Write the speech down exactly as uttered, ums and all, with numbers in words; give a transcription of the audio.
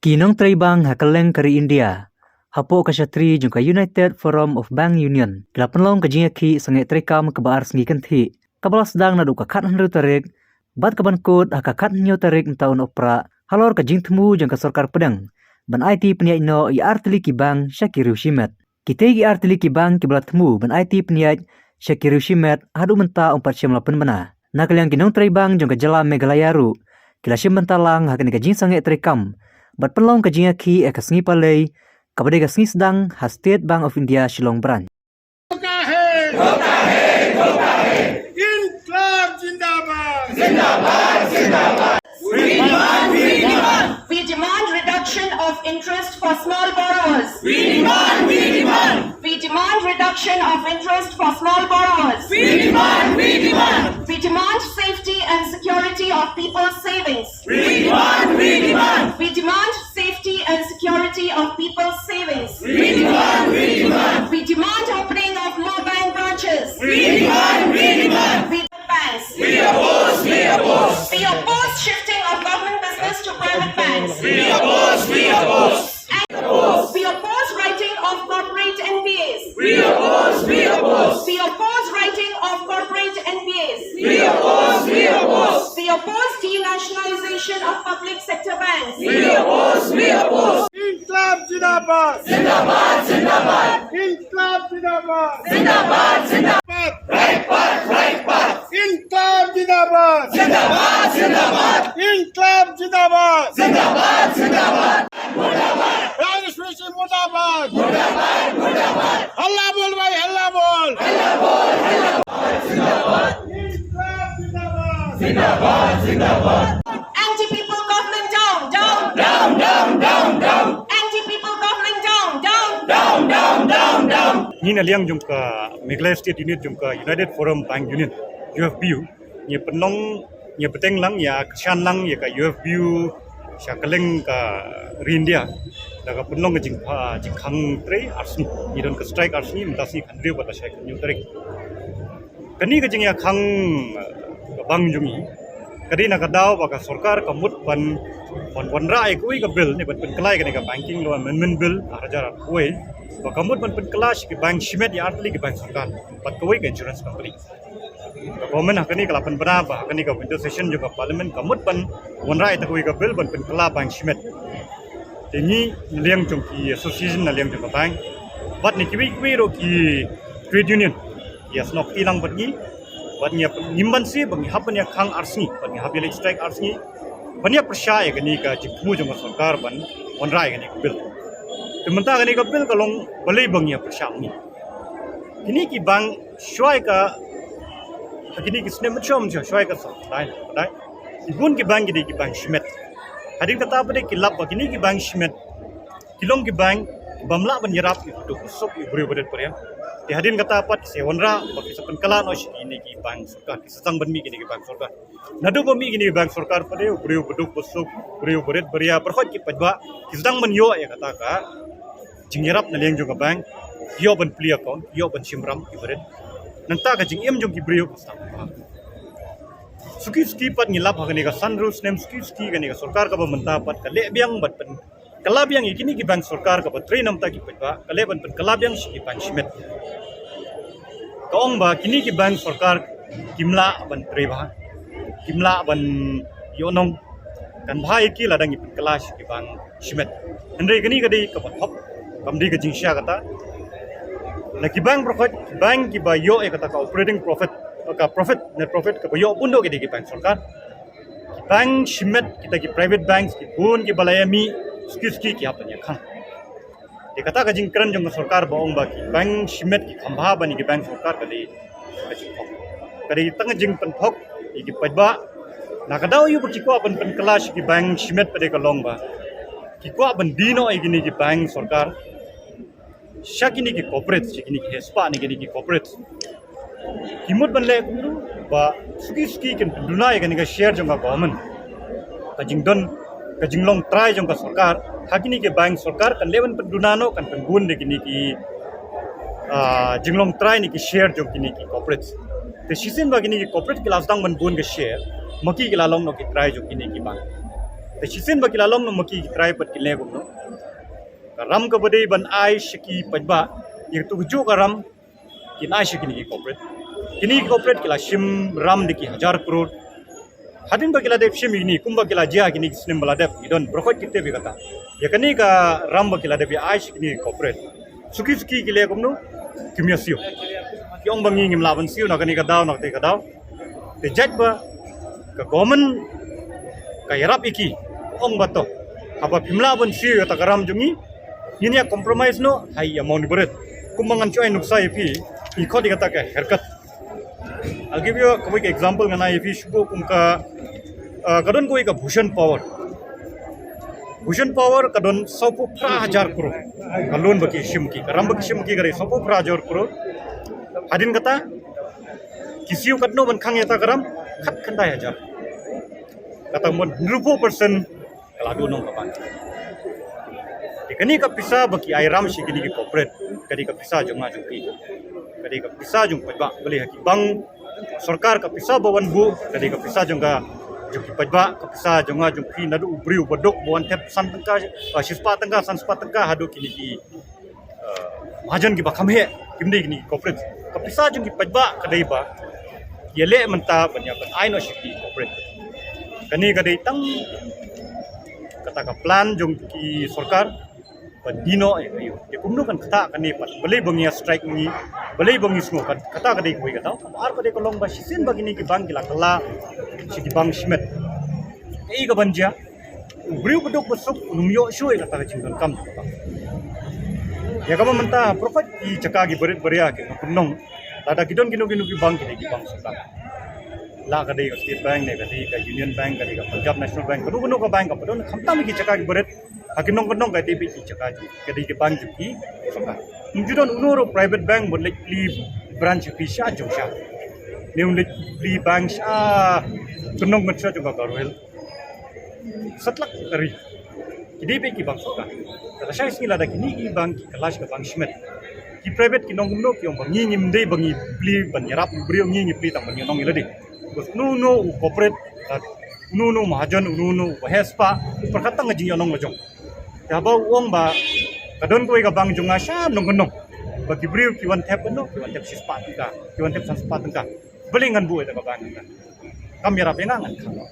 Ki nongtrei bank ha kylleng ka ri India, hapoh ka shatri jong ka United Forum of Bank Union, ki la pynlong ka jingïakhih sangeh treikam kaba ar sngi kynthih, kaba la sdang naduh ka khathynriew tarik bad ka ban kut ha ka khathynñiew tarik mynta u Nohprah, halor ka jingthmu jong ka sorkar pdeng ban aiti pynïaid noh ïa artylli ki bank sha ki riew shimet. Kitei ki artylli ki bank kiba la thmu ban aiti pynïaid sha ki riew shimet haduh mynta ym pat shym la pynbna. Na ka liang ki nongtrei bank jong ka jylla Meghalaya ruh ki la shim bynta lang ha kane ka jingsangeh treikam bad pynlong ka jingïakhih ha ka sngi Palei, kaba dei ka sngi sdang ha State Bank of India Shillong Branch. धोखा है, धोखा है, धोखा है। इंकलाब जिंदाबाद, जिंदाबाद, जिंदाबाद। We demand, we demand. We demand reduction of interest for small borrowers. We demand, we demand. We demand reduction of interest for small borrowers. We demand, we demand. We demand safety and security of people's savings. We demand, we demand. We demand safety and security of people's savings. We demand, we demand. We demand opening of more bank branches. We demand, we demand. We banks. We oppose, we oppose. We oppose shifting of government business to private banks. We oppose, we oppose. And we oppose writing of corporate N P As. We oppose, we oppose. We oppose writing of corporate N P As. We oppose, we oppose. We oppose denationalization of public sector banks. We oppose, we oppose. इंकलाब जिंदाबाद, जिंदाबाद, जिंदाबाद। इंकलाब जिंदाबाद, जिंदाबाद, जिंदाबाद। Right path, right path। इंकलाब जिंदाबाद, जिंदाबाद, जिंदाबाद। इंकलाब जिंदाबाद, जिंदाबाद, जिंदाबाद। मुर्दाबाद। राजस्व मुर्दाबाद, मुर्दाबाद, मुर्दाबाद। हल्ला बोल भाई, हल्ला बोल। हल्ला बोल, हल्ला बोल। इंकलाब जिंदाबाद, जिंदाबाद, जिंदाबाद। Anti-people government down, down, down, down, down, down. Anti-people government down, down, down, down, down, down. Ngi na liang jong ka Meghalaya State Unit jong ka United Forum Bank Union, U F B U, ngi pynlong, ngi bteng lang, ïa kyrshan lang ïa ka U F B U sha kylleng ka ri India da ka pynlong ka jingpha, jingkhang trei ar sngi. Ngi don ka strike ar sngi, mynta sngi khathynriew bad la shai khathynñiew tarik. Kane ka jingïakhang, eh, ka bank jong ngi ka dei na ka daw ba ka sorkar ka mut ban, ban wanrah ïa kawei ka bill ne ban pynkylla ïa kane ka Banking Law Amendment Bill ar hajar arphew wei, ba ka mut ban pynkylla sha ki bank shimet ïa artylli ki bank sorkar bad kawei ka insurance company. Ka government ha kane ka la pynbna ba ha kane ka winter session jong ka parliament ka mut ban wanrah ïa kawei ka bill ban pynkylla bank shimet. Te ngi na liang jong ki association, na liang jong ka bank bad ne kiwei kiwei ruh ki trade union, ïa snoh kti lang bad ngi, bad ngi ïa pyn-, ngim banse ba ngi hap ban ïakhang ar sngi, bad ngi hap ïa leit strike ar sngi ban ïa pyrshah ïa kane ka jingthmu jong ka sorkar ban wanrah ïa kane ka bill. Te mynta kane ka bill ka long balei ba ngi ïa pyrshah ngi. Kine ki bank shuwa ka, ha kine ki snem mynshwa mynshwa, shuwa ka sorkar dai, dai, ki bun ki bank ki dei ki bank shimet. Hadien kata pat de ki lap ba kine ki bank shimet ki long ki bank bym lah ban ïarap ïa u duk u suk, ïa u briew barit baria. Te hadien kata pat ki sa wanrah ba ki sa pynkylla noh sha kine ki bank sorkar, ki sa sdang ban mih kine ki bank sorkar. Naduh ba mih kine ki bank sorkar pat de u briew baduk basuk, u briew barit baria, baroh ki paidbah ki sdang ban ïoh ïa kata ka jingïarap na liang jong ka bank, ki ïoh ban plie account, ki ïoh ban shim ram ki barit. Nangta ka jingim jong ki briew ka sdang. Suki suki pat ngi lap ha kane ka san hynriew snem, suki suki kane ka sorkar kaba mynta pat ka leh biang ban pyn kylla biang ïa kine ki bank sorkar kaba trei namar ki paidbah, ka leh ban pynkylla biang sha ki bank shimet. Ka ong ba kine ki bank sorkar kim lah ban trei bha, kim lah ban ïoh nong, kan bha ïa ki lada ngi pynkylla sha ki bank shimet. Hynrei kane ka dei kaba thok, kam dei ka jingshisha kata. Na ki bank baroh, ki bank kiba ïoh ïa kata ka operating profit, ka profit, net profit kaba ïoh bun doh ki dei ki bank sorkar. Ki bank shimet, kita ki private banks, ki bun kiba la ïa mih, suki suki ki hap ban ïakhang. Te kata ka jingkren jong ka sorkar ba ong ba ki bank shimet ki kham bha ban ïa ki bank sorkar ka dei ka jingthok. Ka dei tang ka jingpynthok ïa ki paidbah. Na ka daw ïa ba ki kwah ban pynkylla sha ki bank shimet pat de ka long ba ki kwah ban die noh ïa kine ki bank sorkar sha kine ki corporate, sha kine ki heh spah ne kine ki corporate. Ki mut ban leh kumno ba suki suki kin pynduna ïa kane ka share jong ka government, ka jingdon, ka jinglong trai jong ka sorkar ha kine ki bank sorkar, kan leh ban pynduna noh, kan pynbun da kine ki, ah, jinglong trai ne ki share jong kine ki corporate. Te shisien ba kine ki corporate ki la sdang ban bun ka share, ma ki ki la long noh ki trai jong kine ki bank. Te shisien ba ki la long noh ma ki, ki trai pat ki leh kumno. Ka ram kaba dei ban ai sha ki paidbah, ïa katu kajuh ka ram kin ai sha kine ki corporate. Kine ki corporate ki la shim ram da ki hajar klur. Hadien ba ki la dep shim ïa kine, kumba ki la jia kine ki snem ba la dep, ngi don baroh khoit ki tip ïa kata. Ïa kane ka ram ba ki la dep ïa ai sha kine ki corporate, suki suki ki leh kumno, kim ïa siew. Ki ong ba ngi ngim lah ban siew na kane ka daw, na kane ka daw. Te jait ba ka government ka ïarap ïa ki, ong ba to, haba phim lah ban siew ïa kata ka ram jong ngi, ngin ïa compromise noh ha i amount barit. Kumba ngan shu ai nuksa ïa phi, i khot ïa kata ka haircut. I'll give you a quick example, ngan ai ïa phi shuh kum ka, ah, ka don kawei ka Bhushan Power. Bhushan Power ka don sawphew phra hajar klur ka loan ba ki shim ki, ka ram ba ki shim ki ka dei sawphew phra hajar klur. Hadien kata ki siew katno ban khang ïa kata ka ram? Khatkhyndai hajar. Kata mon hynriewphew percent ka la duh noh ka bank. Te kane ka pisa ba ki ai ram sha kine ki corporate, ka dei ka pisa jong nga jong phi, ka dei ka pisa jong paidbah. Balei ha ki bank sorkar ka pisa ba wan buh ka dei ka pisa jong ka, jong ki paidbah, ka pisa jong nga jong phi, naduh u briew ba duk ba wan thep san tyngka, ah, shispah tyngka, san spah tyngka, haduh kine ki, ah, mahajan kiba kham heh, kim dei kine ki corporate. Ka pisa jong ki paidbah ka dei ba ki ïaleh mynta ban ïa ban ai noh sha ki corporate. Kane ka dei tang kata ka plan jong ki sorkar ban die noh ïa ka ïew. Te kumno kan ktah kane pat? Balei ba ngi ïa strike ngi? Balei ba ngi sngew? Kata ka dei kawei ka daw. Kaba ar ka dei ka long ba shisien ba kine ki bank ki la kylla sha ki bank shimet. Kaei kaban jia? U briew ba duk ba suk un ym ïoh shuh ïa kata ka jingdonkam. Ïa kaba mynta ha baroh ki jaka ki barit baria ki nongkyndong, lada ki don kino kino ki bank, ki dei ki bank sorkar. La ka dei ka State Bank ne ka dei ka Union Bank, ka dei ka Punjab National Bank, kano kano ka bank kaba don, khamtam ki jaka ki barit, ha ki nongkyndong ka dei beit ki jaka jong, ka dei ki bank jong ki sorkar. Ym ju don uno ruh private bank ban leit plie branch ha phi sha Jowai, ne un leit plie bank sha Kynong Mynshuwa jong ka Garo Hills. Satlak ka ri. Ki dei beit ki bank sorkar. Kata shai sngi lada kine ki bank ki kylla sha ka bank shimet, ki private ki nong kumno? Ki ong ba ngi ngim dei ba ngi plie ban ïarap u briew, ngi ngi plie tang ban ïanong ïa lade. Bad uno uno u corporate, uno uno u mahajan, uno uno u ba heh spah, u pyrkhat tang ka jingïanong la jong. Te haba u ong ba ka don kawei ka bank jong nga sha nongkyndong, ba ki briew ki wan thep, no, ki wan thep shispah tyngka, ki wan thep san spah tyngka, balei ngan buh ïa kata ka bank? Kam ïarap ïa nga, ngan khang noh.